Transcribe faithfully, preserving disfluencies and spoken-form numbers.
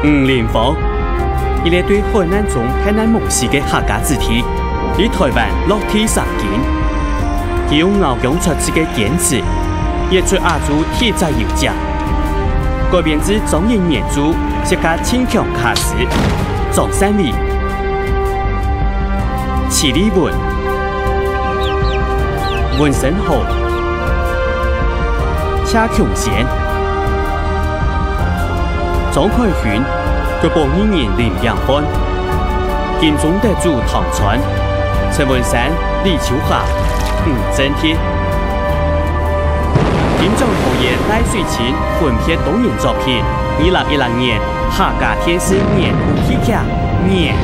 吳林芳，一個對海難中大難無死个客家子弟，在臺灣落地生根。佢用咬薑啜泣个堅持，演出亞洲第一隻遊姐，改編自張穎原著，寫个陳強卡斯、張善偉、徐麗文、溫昇豪、謝瓊仙、 張凱勛、國寶藝人林永煥、金鐘得主唐川、陳文山、李秋霞、吳鎮廷。金獎導演賴水清分別多元作品，二零一六年客家電視年度喜劇《年》。